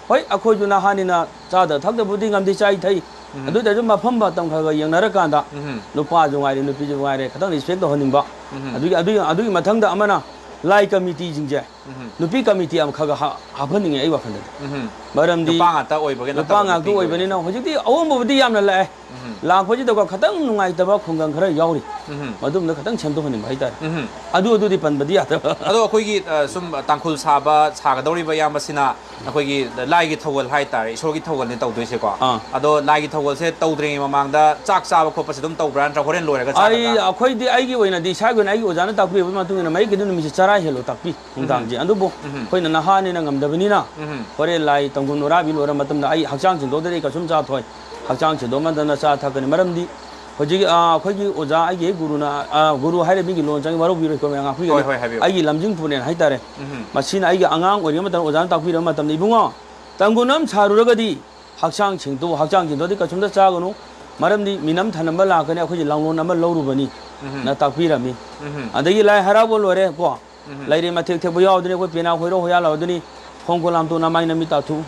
ꯍꯣꯏ, ꯑꯩꯈꯣꯏꯁꯨ ꯅꯍꯥꯅꯤꯅ ꯆꯥꯗ ꯊꯛꯇꯕꯨꯗꯤ ꯉꯝꯗꯦ, ꯆꯥꯏ ꯊꯛꯏ꯫ ꯎꯝ꯫ ꯑꯗꯨ ꯑꯣꯏꯇꯥꯔꯁꯨ ꯃꯐꯝ ꯃꯇꯝ ꯈꯔ ꯈꯔ ꯌꯦꯡꯅꯔꯀꯥꯟꯗ ꯎꯝ꯫ ꯅꯨꯄꯥꯁꯨ ꯉꯥꯏꯔꯦ, ꯅꯨꯄꯤꯁꯨ ꯉꯥꯏꯔꯦ, ꯈꯤꯇꯪ ꯔꯦꯁꯄꯦꯛ ꯇꯧꯍꯟꯅꯤꯡꯕ꯫ ꯎꯝ꯫ ꯑꯗꯨꯒꯤ, ꯑꯗꯨꯒꯤ, ꯑꯗꯨꯒꯤ ꯃꯊꯪꯗ ꯑꯃꯅ ꯂꯥꯏ ꯀꯃꯤꯇꯤꯁꯤꯡꯁꯦ, ꯎꯝ꯫ ꯅꯨꯄꯤ ꯀꯃꯤꯇꯤ ꯑꯃꯈꯛ ꯍꯥ-, ꯍꯥꯞꯍꯟꯅꯤꯡꯉꯦ ꯑꯩ ꯋꯥꯈꯜꯗꯗꯤ꯫ ꯎꯝ꯫ ꯃꯔꯝꯗꯤ ꯅꯨꯄꯥ ꯉꯥꯛꯇ ꯑꯣꯏꯕꯒꯤ ꯅꯨꯄꯥ ꯅꯠꯇꯕ, ꯉꯥꯛꯇ ꯅꯨꯄꯤꯒꯤ ꯑꯣꯏꯕꯅꯤꯅ ꯑꯣꯏꯕꯁꯨ꯫ ꯍꯧꯖꯤꯛꯇꯤ ꯑꯍꯣꯡꯕꯕꯨꯗꯤ ꯌꯥꯝꯅ ꯂꯥꯛꯑꯦ꯫ ꯎꯝ꯫ ꯂꯥꯛꯄꯁꯤꯗꯀꯣ ꯈꯤꯇꯪ ꯅꯨꯡꯉꯥꯏꯇꯕ ꯈꯨꯡꯒꯪ ꯈꯔ ꯌꯥꯎꯔꯤ꯫ ꯎꯝ꯫ ꯃꯗꯨꯝꯗ ꯈꯤꯇꯪ ꯁꯦꯝꯗꯣꯛꯍꯟꯅꯤꯡꯕ ꯍꯥꯏꯇꯥꯔꯦ꯫ ꯎꯝ꯫ ꯑꯗꯨ, ꯑꯗꯨꯗꯤ ꯄꯟꯕꯗꯤ ꯌꯥꯗꯕ꯫ ꯑꯗꯣ ꯑꯩꯈꯣꯏꯒꯤ, ꯑ, ꯁꯨꯝ ꯇꯥꯡꯈꯨꯜ ꯁꯥꯕ ꯁꯥꯒꯗꯧꯔꯤꯕ ꯏꯌꯥꯝꯕꯁꯤꯅ ꯑꯩꯈꯣꯏꯒꯤ ꯂꯥꯏꯒꯤ ꯊꯧꯒꯜ ꯍꯥꯏꯇꯥꯔꯦ, ꯏꯁꯣꯔꯒꯤ ꯊꯧꯒꯜꯅꯦ ꯇꯧꯗꯣꯏꯁꯦꯀꯣ꯫ ꯑꯥ꯫ ꯑꯗꯣ ꯂꯥꯏꯒꯤ ꯊꯧꯒꯜꯁꯦ ꯇꯧꯗ꯭ꯔꯤꯉꯩ ꯃꯃꯥꯡꯗ ꯆꯥꯛ ꯆꯥꯕ ꯈꯣꯠꯄꯁꯦ ꯑꯗꯨꯝ ꯇꯧꯕ꯭ꯔꯥ, ꯅꯠꯇ꯭ꯔꯒ ꯍꯣꯔꯦꯟ ꯂꯣꯏꯔꯒ ꯑꯩ, ꯆꯥꯒꯗ꯭ꯔꯥ? ꯑꯩꯈꯣꯏꯗꯤ, ꯑꯩꯒꯤ ꯑꯣꯏꯅꯗꯤ ꯏꯁꯥꯒꯤ ꯑꯣꯏꯅ ꯑꯩꯒꯤ ꯑꯣꯖꯥꯅ ꯇꯥꯛꯄꯤꯔꯕ ꯃꯇꯨꯡ ꯏꯟꯅ ꯃꯔꯤꯛꯀꯤꯗꯤ ꯅꯨꯃꯤꯠꯁꯦ ꯆꯔꯥ ꯍꯦꯜꯂꯣ ꯇꯥꯛꯄꯤ ꯅꯨꯡꯗꯥꯡꯁꯦ꯫ ꯎꯝ꯫ ꯑꯗꯨꯕꯨ ꯎꯝ꯫ ꯑꯩꯈꯣꯏꯅ ꯅꯍꯥꯅꯤꯅ ꯉꯝꯗꯕꯅꯤꯅ ꯎꯝ꯫ ꯍꯣꯔꯦꯟ ꯂꯥꯏ ꯇꯣꯡꯒꯨꯜ ꯅꯨꯔꯥꯕꯤ ꯂꯣꯏꯔ ꯃꯇꯨꯡꯗ ꯑꯩ ꯍꯛꯆꯥꯡ ꯁꯦꯡꯗꯣꯛꯇ꯭ꯔꯗꯤ ꯀꯩꯁꯨꯝ ꯆꯥꯊꯣꯏ꯫ ꯍꯛꯆꯥꯡ ꯁꯦꯡꯗꯣꯛꯃꯟꯗꯅ ꯆꯥ ꯊꯛꯀꯅꯤ꯫ ꯃꯔꯝꯗꯤ ꯍꯧꯖꯤꯛ, ꯑ, ꯑꯩꯈꯣꯏꯒꯤ ꯑꯣꯖꯥ, ꯑꯩꯒꯤ ꯍꯦꯛ ꯒꯨꯔꯨꯅ, ꯑ, ꯒꯨꯔꯨ ꯍꯥꯏꯔꯦ ꯃꯤꯒꯤ ꯂꯣꯟ ꯆꯪꯉꯤ, ꯋꯥꯔꯧꯕꯤꯔꯣꯏꯀꯣ ꯃꯌꯥꯝ ꯉꯥꯛꯄꯤꯒꯅꯤ꯫ ꯍꯣꯏ, ꯍꯣꯏ, ꯍꯥꯏꯕꯤꯌꯨ꯫ ꯑꯩꯒꯤ ꯂꯝꯖꯤꯡ ꯄꯨꯅꯦꯟ ꯍꯥꯏꯇꯥꯔꯦ꯫ ꯎꯝ꯫ ꯃꯁꯤꯅ ꯑꯩꯒꯤ ꯑꯉꯥꯡ ꯑꯣꯏꯔꯤꯉꯩ ꯃꯇꯝꯗ ꯑꯣꯖꯥꯅ ꯇꯥꯛꯄꯤꯔꯕ ꯃꯇꯝꯗ, "ꯏꯕꯨꯡꯉꯣ, ꯇꯪꯒꯨꯟ ꯑꯃ ꯁꯥꯔꯨꯔꯒꯗꯤ ꯍꯛꯆꯥꯡ ꯁꯦꯡꯗꯣꯛ, ꯍꯛꯆꯥꯡ ꯁꯦꯡꯗꯣꯛꯑꯗꯤ ꯀꯩꯁꯨꯝꯇ ꯆꯥꯒꯅꯨ, ꯃꯔꯝꯗꯤ ꯃꯤꯅꯝ ꯊꯅꯝꯕ ꯂꯥꯛꯀꯅꯤ, ꯑꯩꯈꯣꯏꯁꯦ ꯂꯥꯡꯂꯣꯟ ꯑꯃ ꯂꯧꯔꯨꯕꯅꯤ"ꯅ ꯎꯝ꯫ ꯇꯥꯛꯄꯤꯔꯝꯃꯤ꯫ ꯎꯝ꯫ ꯑꯗꯒꯤ ꯂꯥꯏ ꯍꯔꯥꯎꯕ ꯂꯣꯏꯔꯦ ꯀꯣ, ꯎꯝ꯫ ꯂꯥꯏꯔꯦꯝ ꯃꯊꯦꯛ ꯊꯦꯛꯄ ꯌꯥꯎꯗꯅꯤ, ꯑꯩꯈꯣꯏ ꯄꯦꯅꯥ ꯈꯣꯏꯔꯣ ꯍꯣꯌꯥ ꯂꯥꯎꯗꯅꯤ, ꯈꯣꯡ ꯀꯣ ꯂꯥꯝꯇꯣꯛ ꯅꯃꯥꯏ ꯅꯃꯤꯠ ꯇꯥꯊꯨ꯫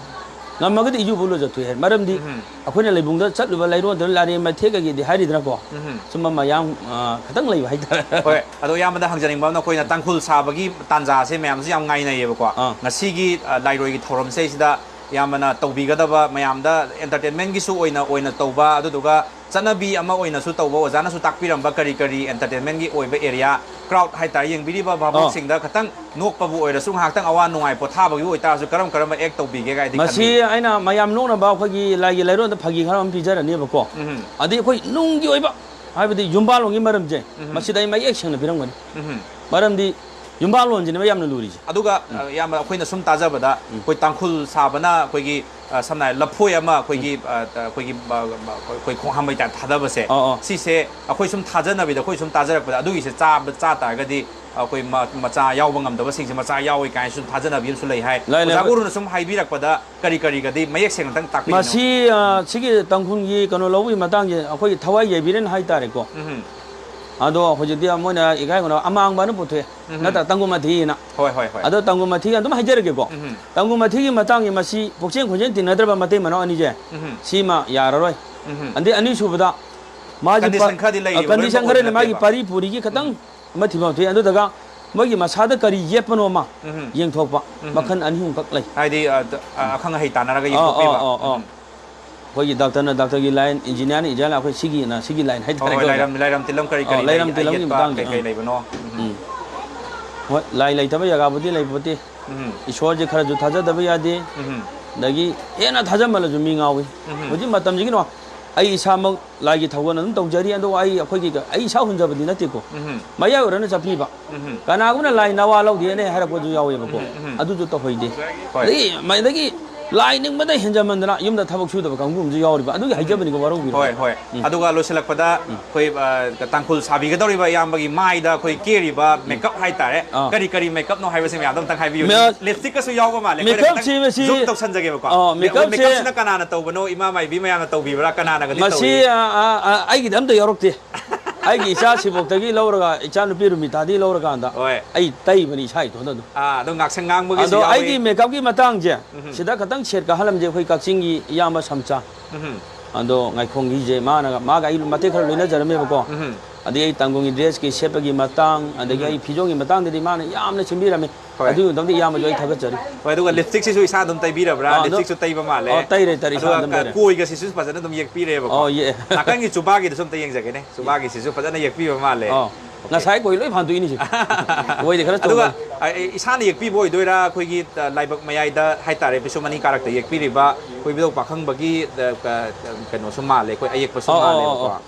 ꯉꯝꯃꯒꯗꯤ ꯏꯖꯨ ꯐꯥꯎ ꯂꯨꯖꯊꯣꯛꯑꯦ ꯍꯥꯏ꯫ ꯃꯔꯝꯗꯤ ꯎꯝ꯫ ꯑꯩꯈꯣꯏꯅ ꯂꯩꯕꯨꯡꯗ ꯆꯠꯂꯨꯕ ꯂꯩꯔꯣꯟꯗ ꯂꯥꯏꯔꯦꯝ ꯃꯊꯦꯛ ꯀꯩꯀꯩꯗꯤ ꯍꯥꯏꯔꯤꯗꯅꯀꯣ꯫ ꯎꯝ꯫ ꯁꯨꯝꯕ ꯃꯌꯥꯝ, ꯑ, ꯈꯤꯇꯪ ꯂꯩꯕ ꯍꯥꯏꯇꯥꯔꯦ꯫ ꯍꯣꯏ, ꯑꯗꯣ ꯏꯌꯥꯝꯕꯗ ꯍꯪꯖꯅꯤꯡꯕ ꯑꯃꯅ, ꯑꯩꯈꯣꯏꯅ ꯇꯥꯡꯈꯨꯜ ꯁꯥꯕꯒꯤ ꯇꯥꯟꯖꯥꯁꯦ ꯃꯌꯥꯝꯁꯨ ꯌꯥꯝ ꯉꯥꯏꯅꯩꯌꯦꯕꯀꯣ꯫ ꯑꯥ꯫ ꯉꯁꯤꯒꯤ, ꯑ, ꯂꯥꯏꯔꯣꯏꯒꯤ ꯊꯧꯔꯝꯁꯦ ꯁꯤꯗ ꯏꯌꯥꯝꯕꯅ ꯇꯧꯕꯤꯒꯗꯕ ꯃꯌꯥꯝꯗ entertainmentꯒꯤꯁꯨ ꯑꯣꯏꯅ, ꯑꯣꯏꯅ ꯇꯧꯕ, ꯑꯗꯨꯗꯨꯒ ꯆꯠꯅꯕꯤ ꯑꯃ ꯑꯣꯏꯅꯁꯨ ꯇꯧꯕ, ꯑꯣꯖꯥꯅꯁꯨ ꯇꯥꯛꯄꯤꯔꯝꯕ ꯀꯔꯤ ꯀꯔꯤ entertainmentꯒꯤ ꯑꯣꯏꯕ area, crowd ꯍꯥꯏꯇꯥꯔꯦ, ꯌꯦꯡꯕꯤꯔꯤꯕ ꯚꯥꯕꯣꯛꯁꯤꯡꯗ ꯈꯇꯪ ꯅꯣꯛꯄꯕꯨ ꯑꯣꯏꯔꯁꯨ, ꯉꯥꯏꯍꯥꯛꯇꯪ ꯑꯋꯥ ꯅꯨꯡꯉꯥꯏ ꯄꯣꯊꯥꯕꯒꯤ ꯑꯣꯏꯇꯥꯔꯁꯨ, ꯀꯔꯝ ꯀꯔꯝꯕ act ꯇꯧꯕꯤꯒꯦ ꯀꯥꯏꯗꯤ ꯃꯁꯤ ꯈꯟꯕꯤ? ꯑꯩꯅ ꯃꯌꯥꯝ ꯅꯣꯛꯅꯕ ꯑꯩꯈꯣꯏꯒꯤ ꯂꯥꯏꯒꯤ ꯂꯩꯔꯣꯟꯗ ꯐꯥꯒꯤ ꯈꯔ ꯑꯃ ꯄꯤꯖꯔꯅꯦꯕꯀꯣ꯫ ꯎꯝ꯫ ꯑꯗꯩ ꯑꯩꯈꯣꯏ ꯅꯨꯡꯒꯤ ꯑꯣꯏꯕ, ꯍꯥꯏꯕꯗꯤ ꯌꯨꯝꯕꯥꯜꯂꯣꯟꯒꯤ ꯃꯔꯝꯁꯦ, ꯎꯝ꯫ ꯃꯁꯤꯗ ꯑꯩ ꯃꯌꯦꯛ ꯁꯦꯡꯅ ꯄꯤꯔꯝꯒꯅꯤ꯫ ꯎꯝ꯫ ꯃꯔꯝꯗꯤ ꯌꯨꯝꯕꯥꯜꯂꯣꯟꯁꯤꯅꯦꯕ ꯌꯥꯝꯅ ꯂꯨꯔꯤꯁꯦ꯫ ꯑꯗꯨꯒ, ꯎꯝ꯫ ꯑ, ꯏꯌꯥꯝꯕ, ꯑꯩꯈꯣꯏꯅ ꯁꯨꯝ ꯇꯥꯖꯕꯗ, ꯎꯝ꯫ ꯑꯩꯈꯣꯏ ꯇꯥꯡꯈꯨꯜ ꯁꯥꯕꯅ ꯑꯩꯈꯣꯏꯒꯤ, ꯑ, ꯁꯝꯅ ꯍꯥꯏꯔꯕꯗ ꯂꯐꯣꯏ ꯑꯃ ꯑꯩꯈꯣꯏꯒꯤ, ꯎꯝ꯫ ꯑ, ꯑ, ꯑꯩꯈꯣꯏꯒꯤ, ꯑ, ꯑ, ꯑꯩꯈꯣꯏ ꯈꯣꯡꯍꯥꯝꯕꯩ type ꯊꯥꯗꯕꯁꯦ, ꯑꯣ, ꯑꯣ꯫ ꯁꯤꯁꯦ ꯑꯩꯈꯣꯏ ꯁꯨꯝ ꯊꯥꯖꯅꯕꯤꯗ, ꯑꯩꯈꯣꯏ ꯁꯨꯝ ꯇꯥꯖꯔꯛꯄꯗ, ꯑꯗꯨꯒꯤꯁꯦ ꯆꯥꯕ, ꯆꯥ ꯇꯥꯔꯒꯗꯤ ꯑꯩꯈꯣꯏ ꯃ-, ꯃꯆꯥ ꯌꯥꯎꯕ ꯉꯝꯗꯕꯁꯤꯡꯁꯦ ꯃꯆꯥ ꯌꯥꯎꯏ ꯀꯥꯏꯅꯁꯨ ꯊꯥꯖꯅꯕꯤ ꯑꯃꯁꯨ ꯂꯩ ꯍꯥꯏ꯫ ꯂꯩ, ꯂꯩ, ꯑꯣꯖꯥ ꯑꯩꯈꯣꯏ ꯒꯨꯔꯨꯅ ꯁꯨꯝ ꯍꯥꯏꯕꯤꯔꯛꯄꯗ ꯀꯔꯤ ꯀꯔꯤꯒꯗꯤ ꯃꯌꯦꯛ ꯁꯦꯡꯅ ꯑꯝꯇꯪ ꯇꯥꯛꯄꯤꯌꯨꯅꯦ꯫ ꯃꯁꯤ, ꯑ, ꯁꯤꯒꯤ ꯇꯥꯡꯈꯨꯜꯒꯤ ꯀꯩꯅꯣ ꯂꯧꯕꯒꯤ ꯃꯇꯥꯡꯁꯦ ꯑꯩꯈꯣꯏꯒꯤ ꯊꯋꯥꯏ ꯌꯥꯏꯕꯤꯔꯦꯟ ꯍꯥꯏꯇꯥꯔꯦꯀꯣ꯫ ꯎꯝ꯫ ꯑꯗꯣ ꯍꯧꯖꯤꯛꯇꯤ ꯃꯣꯏꯅ ꯏꯀꯥꯏ ꯈꯨꯝꯅꯕ ꯑꯃꯥꯡꯕ ꯑꯅ ꯄꯨꯊꯣꯛꯑꯦ꯫ ꯎꯝ꯫ ꯅꯠꯇ꯭ꯔꯥ? ꯇꯥꯡꯒꯨꯜ ꯃꯊꯤ ꯑꯅ꯫ ꯍꯣꯏ, ꯍꯣꯏ, ꯍꯣꯏ꯫ ꯑꯗꯣ ꯇꯥꯡꯒꯨꯜ ꯃꯊꯤꯒꯤ ꯑꯗꯨꯝ ꯍꯥꯏꯖꯔꯒꯦꯀꯣ꯫ ꯎꯝ꯫ ꯇꯥꯡꯒꯨꯜ ꯃꯊꯤꯒꯤ ꯃꯇꯥꯡꯒꯤ ꯃꯁꯤ ꯄꯨꯛꯆꯦꯟ ꯈꯣꯏꯖꯦꯟ ꯇꯤꯟꯅꯗ꯭ꯔꯕ ꯃꯇꯩ ꯃꯅꯥꯎ ꯑꯅꯤꯁꯦ, ꯎꯝ꯫ ꯁꯤꯃ ꯌꯥꯔꯔꯣꯏ꯫ ꯎꯝ꯫ ꯑꯗꯩ ꯑꯅꯤꯁꯨꯕꯗ ꯃꯥꯒꯤ condition ꯄ-, ꯈꯔꯗꯤ ꯂꯩꯔꯤꯕ, ꯑ, condition ꯂꯣꯏꯅꯃꯛ ꯈꯔ ꯂꯩ, ꯃꯥꯒꯤ ꯑꯣꯏꯗꯅꯠꯇꯦꯕ꯫ ꯄꯥꯔꯤ ꯄꯨꯔꯤꯒꯤ ꯈꯤꯇꯪ ꯎꯝ꯫ ꯑꯃ ꯊꯤꯐꯝ ꯊꯣꯛꯏ꯫ ꯑꯗꯨꯗꯒ ꯃꯣꯏꯒꯤ ꯃꯁꯥꯗ ꯀꯔꯤ ꯌꯦꯠꯄꯅꯣ ꯑꯃ ꯎꯝ꯫ ꯌꯦꯡꯊꯣꯛꯄ ꯎꯝ꯫ ꯃꯈꯜ ꯑꯅꯤ ꯑꯍꯨꯝꯈꯛ ꯂꯩ꯫ ꯍꯥꯏꯗꯤ, ꯑ, ꯗ-, ꯑ, ꯑꯈꯪ ꯑꯍꯩ ꯇꯥꯟꯅꯔꯒ ꯑꯥ, ꯌꯦꯡꯊꯣꯛꯄꯤꯕ꯫ ꯑꯥ, ꯑꯥ, ꯑꯥ꯫ ꯎꯝ꯫ ꯑꯩꯈꯣꯏꯒꯤ doctorꯅ doctorꯒꯤ line, engineerꯅ engineer line, ꯑꯩꯈꯣꯏ ꯁꯤꯒꯤꯅ ꯁꯤꯒꯤ line ꯍꯣꯏ, ꯍꯥꯏꯇꯥꯔꯦꯀꯣ꯫ ꯂꯥꯏꯔꯝ, ꯂꯥꯏꯔꯝ ꯇꯤꯜꯂꯝ ꯀꯔꯤ ꯑꯣ, ꯀꯔꯤ ꯂꯩ, ꯂꯩꯔꯝ ꯇꯤꯜꯂꯝꯒꯤ ꯑꯌꯦꯠꯄ ꯃꯇꯥꯡꯁꯦ, ꯀꯩ ꯀꯩ ꯑꯥ꯫ ꯂꯩꯕꯅꯣ? ꯎꯝ꯫ ꯎꯝ꯫ ꯍꯣꯏ, ꯂꯥꯏ ꯂꯩꯇꯕ ꯖꯒꯥꯕꯨꯗꯤ ꯂꯩꯄꯣꯠꯇꯦ꯫ ꯎꯝ꯫ ꯏꯁꯣꯔꯁꯦ ꯈꯔꯁꯨ ꯊꯥꯖꯗꯕ ꯌꯥꯗꯦ꯫ ꯎꯝ꯫ ꯑꯗꯒꯤ ꯍꯦꯟꯅ ꯊꯥꯖꯃꯜꯂꯁꯨ ꯃꯤ ꯉꯥꯎꯏ꯫ ꯎꯝ꯫ ꯍꯧꯖꯤꯛ ꯃꯇꯝꯁꯤꯒꯤꯅꯣ, ꯑꯩ ꯏꯁꯥꯃꯛ ꯂꯥꯏꯒꯤ ꯊꯧꯒꯜ ꯑꯗꯨꯝ ꯇꯧꯖꯔꯤ, ꯑꯗꯣ ꯑꯩ ꯑꯩꯈꯣꯏꯒꯤ, ꯑꯩ ꯏꯁꯥ ꯍꯨꯟꯖꯕꯗꯤ ꯅꯠꯇꯦꯀꯣ꯫ ꯎꯝ꯫ ꯃꯌꯥꯏ ꯑꯣꯏꯔꯞꯅ ꯆꯠꯄꯤꯕ꯫ ꯎꯝ꯫ ꯀꯅꯥꯒꯨꯝꯕꯅ ꯂꯥꯏ ꯅꯋꯥ ꯂꯧꯗꯦꯅ ꯍꯥꯏꯔꯛꯄꯁꯨ ꯌꯥꯎꯋꯦꯕꯀꯣ꯫ ꯎꯝ, ꯎꯝ꯫ ꯑꯗꯨꯁꯨ ꯇꯧꯍꯩꯗꯦ꯫ ꯍꯣꯏ꯫ ꯑꯗꯒꯤ, ꯑꯗꯒꯤ ꯂꯥꯏ ꯅꯤꯡꯕꯗ ꯍꯦꯟꯖꯃꯟꯗꯅ ꯌꯨꯝꯗ ꯊꯕꯛ ꯁꯨꯗꯕ ꯀꯥꯡꯕꯨ ꯑꯃꯁꯨ ꯌꯥꯎꯔꯤꯕ꯫ ꯑꯗꯨꯒꯤ ꯍꯥꯏꯖꯕꯅꯤꯀꯣ, ꯋꯥꯔꯧꯕꯤꯔꯣꯏ꯫ ꯍꯣꯏ, ꯍꯣꯏ꯫ ꯎꯝ꯫ ꯑꯗꯨꯒ ꯂꯣꯏꯁꯤꯜꯂꯛꯄꯗ ꯎꯝ꯫ ꯑꯩꯈꯣꯏ, ꯑ, ꯇꯥꯡꯈꯨꯜ ꯁꯥꯕꯤꯒꯗꯧꯔꯤꯕ ꯏꯌꯥꯝꯕꯒꯤ ꯃꯥꯏꯗ ꯑꯩꯈꯣꯏ ꯀꯦꯔꯤꯕ ꯎꯝ꯫ Makeup ꯍꯥꯏꯇꯥꯔꯦ꯫ ꯑꯥ꯫ ꯀꯔꯤ ꯀꯔꯤ makeupꯅꯣ ꯍꯥꯏꯕꯁꯤ ꯃꯌꯥꯝꯗꯣ ꯑꯝꯇꯪ ꯍꯥꯏꯕꯤꯌꯨ꯫ ꯃꯦ-, Lipsticꯀꯁꯨ ꯌꯥꯎꯕ ꯃꯥꯜꯂꯦ꯫ ꯑꯩꯈꯣꯏꯅ ꯈꯤꯇꯪ makeupꯁꯤ ꯃꯁꯤ, zoom ꯇꯧꯁꯟꯖꯒꯦꯕꯀꯣ꯫ ꯑꯥ, ꯃꯦ-, ꯑꯩꯈꯣꯏ makeupꯁꯦ makeupꯁꯤꯅ ꯀꯅꯥꯅ ꯇꯧꯕꯅꯣ? ꯏꯃꯥ ꯃꯥꯏꯕꯤ ꯃꯌꯥꯝꯅ ꯇꯧꯕꯤꯕ꯭ꯔꯥ? ꯀꯅꯥꯅꯒꯗꯤ ꯃꯁꯤ, ꯇꯧꯏ? ꯑ, ꯑ, ꯑ, ꯑꯩꯒꯤꯗꯤ ꯑꯝꯇ ꯌꯥꯎꯔꯛꯇꯦ꯫ ꯑꯩꯒꯤ ꯏꯆꯥ ꯁꯤꯕꯣꯛꯇꯒꯤ ꯂꯧꯔꯒ, ꯏꯆꯥ ꯅꯨꯄꯤ ꯔꯨꯃꯤꯇꯥꯗꯒꯤ ꯂꯧꯔꯀꯥꯟꯗ, ꯍꯣꯏ꯫ ꯑꯩ ꯇꯩꯕꯅꯤ ꯏꯁꯥ ꯏꯇꯣꯟꯗ ꯑꯗꯨꯝ꯫ ꯑꯥ, ꯑꯗꯣ ꯉꯥꯛꯁꯪ ꯉꯥꯡꯕꯒꯤꯁꯨ ꯑꯗꯣ ꯌꯥꯎꯋꯤ꯫ ꯑꯩꯒꯤ ꯃꯦꯀꯞꯀꯤ ꯃꯇꯥꯡꯁꯦ, ꯎꯝ꯫ ꯁꯤꯗ ꯈꯇꯪ ꯁꯦꯠ ꯀꯥꯍꯜꯂꯝꯁꯦ ꯑꯩꯈꯣꯏ ꯀꯛꯆꯤꯡꯒꯤ ꯏꯌꯥꯝꯕ ꯁꯝꯆꯥ꯫ ꯎꯝ꯫ ꯑꯗꯣ ꯉꯥꯏꯈꯣꯡꯒꯤꯁꯦ ꯃꯥꯅ, ꯃꯥꯒ ꯑꯩ ꯃꯇꯦꯛ ꯈꯔ ꯂꯣꯏꯅꯖꯔꯝꯃꯦꯕꯀꯣ꯫ ꯎꯝ꯫ ꯑꯗꯒꯤ ꯑꯩ ꯇꯥꯡꯒꯨꯜꯒꯤ ꯗ꯭ꯔꯦꯁꯀꯤ ꯁꯦꯠꯄꯒꯤ ꯃꯇꯥꯡ, ꯑꯗꯒꯤ ꯎꯝ꯫ ꯑꯩ ꯐꯤꯖꯣꯜꯒꯤ ꯃꯇꯥꯡꯗꯗꯤ ꯃꯥꯅ ꯌꯥꯝꯅ ꯁꯤꯟꯕꯤꯔꯝꯃꯦ꯫ ꯍꯣꯏ꯫ ꯑꯗꯨꯒꯤ ꯃꯇꯝꯗ ꯏꯌꯥꯝꯕꯁꯨ ꯑꯩ ꯊꯥꯒꯠꯆꯔꯤ꯫ ꯍꯣꯏ, ꯑꯗꯨꯒ ꯂꯤꯞꯁꯇꯤꯛꯁꯤꯁꯨ ꯏꯁꯥ ꯑꯗꯨꯝ ꯇꯩꯕꯤꯔꯕ꯭ꯔꯥ? ꯑꯥ, ꯑꯗꯣ, ꯂꯤꯞꯁꯇꯤꯛꯁꯨ ꯇꯩꯕ ꯃꯥꯜꯂꯦ꯫ ꯑꯣ, ꯇꯩꯔꯦ, ꯇꯩꯔꯦ, ꯏꯁꯥ ꯑꯗꯨꯒ ꯑꯗꯨꯝ ꯇꯩꯔꯦ꯫ ꯀꯣꯏꯒꯁꯤꯁꯨ ꯐꯖꯅ ꯑꯗꯨꯝ ꯌꯦꯛꯄꯤꯔꯦꯕꯀꯣ꯫ ꯑꯣ, ꯌꯦꯛꯑꯦ꯫ ꯅꯥꯀꯟꯒꯤ ꯆꯨꯕꯥꯒꯤꯗꯨꯁꯨ ꯑꯝꯇ ꯌꯦꯡꯖꯒꯦꯅꯦ꯫ ꯆꯨꯕꯥꯒꯤꯁꯤꯁꯨ ꯐꯖꯅ ꯌꯦꯛꯄꯤꯕ ꯃꯥꯜꯂꯦ꯫ ꯑꯣ, ꯑꯣꯀꯦ꯫ ꯉꯁꯥꯏ ꯀꯣꯏ ꯂꯣꯏ ꯐꯥꯟꯗꯣꯛꯏꯅꯤꯁꯦ꯫ ꯀꯣꯏꯗꯤ ꯈꯔ ꯑꯗꯨꯒ, ꯆꯣꯡꯉꯦ꯫ ꯑ, ꯑꯦ, ꯏꯁꯥꯅ ꯌꯦꯛꯄꯤꯕ ꯑꯣꯏꯗꯣꯏꯔꯥ? ꯑꯩꯈꯣꯏꯒꯤ, ꯑ, ꯂꯥꯏꯕꯛ ꯃꯌꯥꯏꯗ ꯍꯥꯏꯇꯥꯔꯦ, ꯄꯤꯁꯨꯝ ꯑꯅꯤ ꯀꯥꯔꯛꯇ ꯌꯦꯛꯄꯤꯔꯤꯕ ꯀꯣꯏꯕꯤꯗꯧ ꯄꯥꯈꯪꯕꯒꯤ, ꯑ, ꯀ-, ꯀꯩꯅꯣꯁꯨ ꯃꯥꯜꯂꯦ, ꯑꯩꯈꯣꯏ ꯑꯌꯦꯛꯄꯁꯨ ꯑꯣ, ꯑꯣ, ꯑꯣ, ꯃꯥꯜꯂꯦꯕꯀꯣ꯫ ꯑꯣ꯫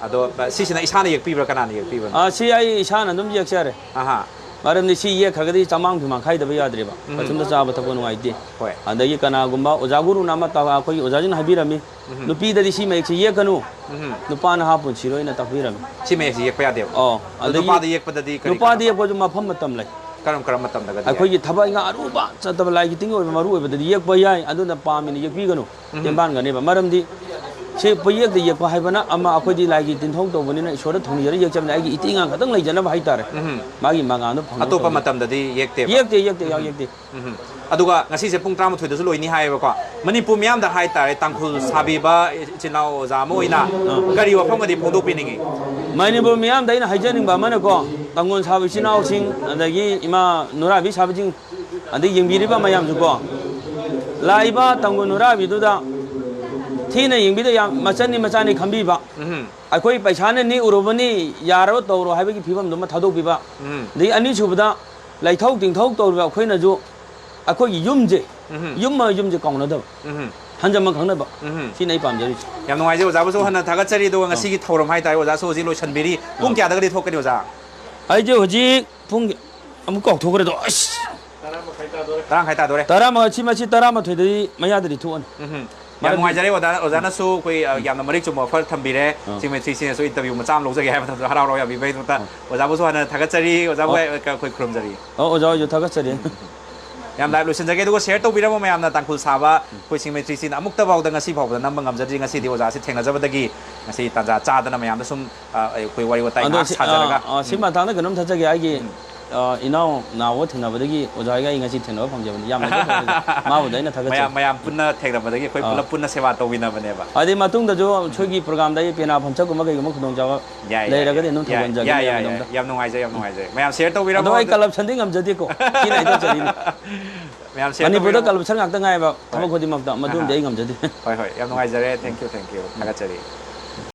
ꯑꯗꯣ, ꯑ, ꯁꯤꯁꯤꯅ ꯏꯁꯥꯅ ꯌꯦꯛꯄꯤꯕ꯭ꯔꯥ, ꯀꯅꯥꯅ ꯌꯦꯛꯄꯤꯕꯅꯣ? ꯑ, ꯁꯤ ꯑꯩ ꯏꯁꯥꯅ ꯑꯗꯨꯝ ꯌꯦꯛꯆꯔꯦ꯫ ꯑꯍꯥ꯫ ꯃꯔꯝꯗꯤ ꯁꯤ ꯌꯦꯛꯈ꯭ꯔꯒꯗꯤ ꯆꯃꯥꯡ ꯐꯤꯃꯥꯡ ꯈꯥꯏꯗꯕ ꯌꯥꯗ꯭ꯔꯦꯕ꯫ ꯎꯝ꯫ ꯃꯊꯟꯇ ꯆꯥꯕ ꯊꯛꯄ ꯅꯨꯡꯉꯥꯏꯇꯦ꯫ ꯍꯣꯏ꯫ ꯑꯗꯒꯤ ꯀꯅꯥꯒꯨꯝꯕ ꯑꯣꯖꯥ ꯒꯨꯔꯨꯅ ꯑꯃ ꯇꯥ-, ꯑꯩꯈꯣꯏꯒꯤ ꯑꯣꯖꯥꯁꯤꯡꯅ ꯍꯥꯏꯕꯤꯔꯝꯃꯤ, ꯎꯝ꯫ "ꯅꯨꯄꯤꯗꯗꯤ ꯁꯤ ꯃꯌꯦꯛꯁꯦ ꯌꯦꯛꯀꯅꯨ, ꯎꯝ꯫ ꯅꯨꯄꯥ ꯅꯍꯥ ꯄꯨꯟꯁꯤꯔꯣ" ꯍꯥꯏꯅ ꯇꯥꯛꯄꯤꯔꯝꯃꯤ꯫ ꯁꯤ ꯃꯌꯦꯛꯁꯦ ꯌꯦꯛꯄ ꯌꯥꯗꯦꯕ? ꯑꯣ, ꯑꯗꯣ ꯑꯗꯒꯤ ꯅꯨꯄꯥꯗ ꯌꯦꯛꯄꯗꯗꯤ ꯀꯔꯤ ꯅꯨꯄꯥꯗ ꯀꯥꯟꯅꯕ? ꯌꯦꯛꯄꯁꯨ ꯃꯐꯝ ꯃꯇꯝ ꯂꯩ꯫ ꯀꯔꯝ ꯀꯔꯝꯕ ꯃꯇꯝꯗꯒꯗꯤ ꯌꯥꯏ? ꯑꯩꯈꯣꯏꯒꯤ ꯊꯕꯛ ꯏꯪꯈꯥꯡ ꯑꯔꯨꯕ ꯆꯠꯇꯕ, ꯂꯥꯏꯒꯤ ꯇꯤꯟꯒꯤ ꯑꯣꯏꯕ ꯃꯔꯨ ꯑꯣꯏꯕꯗꯗꯤ ꯌꯦꯛꯄ ꯌꯥꯏ, ꯑꯗꯨꯅ ꯄꯥꯝꯃꯤꯅ ꯌꯦꯛꯄꯤꯒꯅꯨ꯫ ꯎꯝ꯫ ꯇꯦꯟꯕꯥꯟꯒꯅꯦꯕ꯫ ꯃꯔꯝꯗꯤ ꯁꯤ ꯄꯣꯌꯦꯛꯇ ꯌꯦꯛꯄ ꯍꯥꯏꯕꯅ ꯑꯃ, ꯑꯩꯈꯣꯏꯗꯤ ꯂꯥꯏꯒꯤ ꯇꯤꯟꯊꯧ ꯇꯧꯕꯅꯤꯅ ꯏꯁꯣꯔꯗ ꯊꯧꯅꯤꯖꯔ ꯌꯦꯛꯆꯕꯅꯤ, ꯑꯩꯒꯤ ꯏꯇꯤꯉꯥꯡ ꯈꯛꯇꯪ ꯂꯩꯖꯅꯕ ꯍꯥꯏꯇꯥꯔꯦ꯫ ꯎꯝ꯫ ꯃꯥꯒꯤ ꯃꯉꯥꯜꯗꯣ ꯐꯪꯅꯕ ꯑꯇꯣꯞꯄ ꯇꯧꯖꯩ꯫ ꯃꯇꯝꯗꯗꯤ ꯌꯦꯛꯇꯦꯕ? ꯌꯦꯛꯇꯦ, ꯌꯦꯛꯇꯦ, ꯎꯝ꯫ ꯌꯦꯛꯇꯦ꯫ ꯎꯝ꯫ ꯑꯗꯨꯒ ꯉꯁꯤꯁꯦ ꯄꯨꯡ ꯇꯔꯥꯃꯥꯊꯣꯏꯗꯁꯨ ꯂꯣꯏꯅꯤ ꯍꯥꯏꯌꯦꯕꯀꯣ꯫ ꯃꯅꯤꯄꯨꯔ ꯃꯤꯌꯥꯝꯗ ꯍꯥꯏꯇꯥꯔꯦ, ꯇꯥꯡꯈꯨꯜ ꯁꯥꯕꯤꯕ ꯏꯆꯤꯜ ꯏꯅꯥꯎ ꯑꯣꯖꯥ ꯑꯃ ꯑꯣꯏꯅ ꯑꯥ꯫ ꯀꯔꯤ ꯋꯥꯐꯝꯒꯗꯤ ꯐꯣꯡꯗꯣꯛꯄꯤꯅꯤꯡꯉꯤ? ꯃꯅꯤꯄꯨꯔ ꯃꯤꯌꯥꯝꯗ ꯑꯩꯅ ꯍꯥꯏꯖꯅꯤꯡꯕ ꯑꯃꯅꯀꯣ, ꯇꯥꯡꯒꯣꯜ ꯁꯥꯕ ꯏꯆꯤꯜ ꯏꯅꯥꯎꯁꯤꯡ, ꯑꯗꯒꯤ ꯏꯃꯥ ꯅꯨꯔꯥꯕꯤ ꯁꯥꯕꯁꯤꯡ, ꯑꯗꯩ ꯌꯦꯡꯕꯤꯔꯤꯕ ꯃꯌꯥꯝꯁꯨꯀꯣ, ꯂꯥꯛꯏꯕ ꯇꯥꯡꯒꯣꯜ ꯅꯨꯔꯥꯕꯤꯗꯨꯗ ꯊꯤꯅ ꯌꯦꯡꯕꯤꯗ ꯌꯥꯝ ꯃꯆꯟꯅꯤ ꯃꯆꯥꯅꯤ ꯈꯟꯕꯤꯕ, ꯎꯝ꯫ ꯑꯩꯈꯣꯏ ꯄꯩꯁꯥꯅ ꯅꯦꯛꯎꯔꯕꯅꯤ, ꯌꯥꯔꯕ ꯇꯧꯔꯣ ꯍꯥꯏꯕꯒꯤ ꯐꯤꯕꯝꯗꯨꯃ ꯊꯥꯗꯣꯛꯄꯤꯕ, ꯎꯝ꯫ ꯑꯗꯩ ꯑꯅꯤꯁꯨꯕꯗ ꯂꯩꯊꯧ ꯇꯤꯡꯊꯧ ꯇꯧꯔꯤꯕ ꯑꯩꯈꯣꯏꯅꯁꯨ ꯑꯩꯈꯣꯏꯒꯤ ꯌꯨꯝꯁꯦ, ꯎꯝ꯫ ꯌꯨꯝ ꯑꯃ ꯌꯨꯝꯁꯦ ꯀꯥꯎꯅꯗꯕ, ꯎꯝ꯫ ꯍꯟꯖꯟꯕ ꯈꯪꯅꯕ, ꯎꯝ꯫ ꯁꯤꯅꯤ ꯑꯩ ꯄꯥꯝꯖꯔꯤꯁꯦ꯫ ꯌꯥꯝ ꯅꯨꯡꯉꯥꯏꯖꯩ ꯑꯣꯖꯥꯕꯨꯁꯨ ꯍꯟꯅ ꯊꯥꯒꯠꯆꯔꯤ꯫ ꯑꯗꯨꯒ ꯑꯥ꯫ ꯉꯁꯤꯒꯤ ꯊꯧꯔꯝ ꯍꯥꯏꯇꯥꯔꯦ, ꯑꯣꯖꯥꯁꯨ ꯍꯧꯖꯤꯛ ꯂꯣꯏꯁꯤꯟꯕꯤꯔꯤ꯫ ꯄꯨꯡ ꯑꯥ꯫ ꯀꯌꯥꯗꯒꯗꯤ ꯊꯣꯛꯀꯅꯤ ꯑꯣꯖꯥ? ꯑꯩꯁꯦ ꯍꯧꯖꯤꯛ ꯄꯨꯡ, ꯑꯃꯨꯛ ꯀꯥꯎꯊꯣꯛꯈ꯭ꯔꯦꯗꯣ, ꯑꯁ! ꯇꯔꯥ ꯃꯈꯥꯏ ꯇꯥꯗꯣꯔꯦ꯫ ꯇꯔꯥ ꯃꯈꯥꯏ, ꯁꯤ ꯃꯁꯤ ꯇꯔꯥꯃꯥꯊꯣꯏꯗꯗꯤ ꯃꯌꯥꯗꯗꯤ ꯊꯣꯛꯑꯅꯤ꯫ ꯎꯝ꯫ ꯌꯥꯝ ꯃꯔꯝꯗꯤ ꯅꯨꯡꯉꯥꯏꯖꯔꯦ ꯑꯣꯖꯥ, ꯑꯣꯖꯥꯅꯁꯨ ꯑꯩꯈꯣꯏ, ꯑ, ꯌꯥꯝꯅ ꯃꯔꯤꯛ ꯆꯨꯝꯕ offer ꯊꯝꯕꯤꯔꯦ꯫ ꯑꯥ꯫ ꯆꯤꯡꯃꯩ ꯊ꯭ꯔꯤ ꯁꯤꯅꯁꯨ interview ꯃꯆꯥ ꯑꯃ ꯂꯧꯖꯒꯦ ꯍꯥꯏꯕ ꯃꯇꯝꯗ ꯍꯔꯥꯎ ꯍꯔꯥꯎ ꯌꯥꯕꯤꯕꯒꯤꯗꯃꯛꯇ ꯑꯥ꯫ ꯑꯣꯖꯥꯕꯨꯁꯨ ꯍꯥꯟꯅ ꯊꯥꯒꯠꯆꯔꯤ, ꯑꯣꯖꯥꯕꯨ ꯑꯣ꯫ ꯑꯩ, ꯑꯩꯈꯣꯏ ꯈꯨꯔꯨꯝꯖꯔꯤ꯫ ꯑꯣ, ꯑꯣꯖꯥ ꯍꯣꯏꯁꯨ ꯊꯥꯒꯠꯆꯔꯤ꯫ ꯌꯥꯝ live ꯂꯣꯏꯁꯤꯟꯖꯒꯦ꯫ ꯑꯗꯨꯒ share ꯇꯧꯕꯤꯔꯝꯕ ꯃꯌꯥꯝꯅ ꯇꯥꯡꯈꯨꯜ ꯁꯥꯕ ꯑꯩꯈꯣꯏ ꯆꯤꯡꯃꯩ ꯊ꯭ꯔꯤ ꯁꯤꯅ ꯑꯃꯨꯛꯇ ꯐꯥꯎꯗ ꯉꯁꯤ ꯐꯥꯎꯕꯗ ꯅꯝꯕ ꯉꯝꯖꯗ꯭ꯔꯤ꯫ ꯉꯁꯤꯗꯤ ꯑꯣꯖꯥꯁꯦ ꯊꯦꯡꯅꯖꯕꯗꯒꯤ ꯉꯁꯤ ꯇꯥꯟꯖꯥ ꯆꯥꯗꯅ ꯃꯌꯥꯝꯗ ꯁꯨꯝ, ꯑ, ꯑꯩꯈꯣꯏ ꯋꯥꯔꯤ ꯋꯥꯇꯥꯏ ꯑꯗꯣ ꯉꯥꯏꯍꯥꯛ ꯁꯤ, ꯁꯥꯖꯔꯒ, ꯑ, ꯑ, ꯁꯤ ꯃꯇꯥꯡꯗ ꯀꯩꯅꯣꯝ ꯊꯠꯆꯒꯦ꯫ ꯑꯩꯒꯤ, ꯑ, ꯏꯅꯥꯎ ꯅꯥꯎꯕ ꯊꯦꯡꯅꯕꯗꯒꯤ ꯑꯣꯖꯥꯒ ꯑꯩ ꯉꯁꯤ ꯊꯦꯡꯅꯕ ꯐꯪꯖꯕꯅꯤ꯫ ꯌꯥꯝꯅ ꯊꯥꯒꯠꯆꯔꯤ꯫ ꯃꯥꯕꯨꯗꯤ ꯑꯩꯅ ꯊꯥꯒꯠꯆꯔꯤ꯫ ꯃꯌꯥꯝ, ꯃꯌꯥꯝ ꯄꯨꯟꯅ ꯊꯦꯡꯅꯕꯗꯒꯤ ꯑꯩꯈꯣꯏ ꯑꯥ꯫ ꯄꯨꯂꯞ ꯄꯨꯟꯅ ꯁꯦꯕꯥ ꯇꯧꯃꯤꯟꯅꯕꯅꯦꯕ꯫ ꯑꯗꯩ ꯃꯇꯨꯡꯗꯁꯨ ꯑꯩꯈꯣꯏꯒꯤ ꯄ꯭ꯔꯣꯒꯥꯝꯗ ꯑꯩ ꯄꯦꯅꯥ ꯐꯝꯆꯠꯀꯨꯝꯕ ꯀꯩꯒꯨꯝꯕ ꯈꯨꯗꯣꯡꯆꯥꯕ ꯌꯥꯏ, ꯌꯥꯏ, ꯂꯩꯔꯒꯗꯤ ꯌꯥꯏ, ꯑꯗꯨꯝ ꯌꯥꯏ, ꯊꯧꯒꯟꯖꯒꯦ ꯌꯥꯏ, ꯌꯥꯏ, ꯃꯌꯥꯝꯗꯣꯝꯗ꯫ ꯌꯥꯏ꯫ ꯌꯥꯝ ꯅꯨꯡꯉꯥꯏꯖꯩ, ꯌꯥꯝ ꯅꯨꯡꯉꯥꯏꯖꯩ꯫ ꯃꯌꯥꯝ ꯁꯤꯌꯔ ꯇꯧꯕꯤꯔꯝꯃꯣ꯫ ꯑꯗꯣ ꯑꯩ ꯀꯔꯞꯁꯟꯗꯤ ꯉꯝꯖꯗꯦꯀꯣ꯫ ꯁꯤꯅ ꯑꯩ ꯇꯧꯖꯔꯤꯅꯤ꯫ ꯃꯌꯥꯝ ꯁꯤꯌꯔ ꯃꯅꯤꯄꯨꯔꯗ ꯇꯧꯕꯤꯔꯝꯃꯣ꯫ ꯀꯔꯞꯁꯟ ꯉꯥꯛꯇ ꯉꯥꯏꯕ ꯊꯕꯛ ꯍꯣꯏ꯫ ꯈꯨꯗꯤꯡꯃꯛꯇ, ꯃꯗꯨꯝꯗꯤ ꯑꯍꯥ꯫ ꯑꯩ ꯉꯝꯖꯗꯦ꯫ ꯍꯣꯏ, ꯍꯣꯏ, ꯌꯥꯝ ꯅꯨꯡꯉꯥꯏꯖꯔꯦ꯫ Thank you, thank you꯫ ꯊꯥꯒꯠꯆꯔꯤ꯫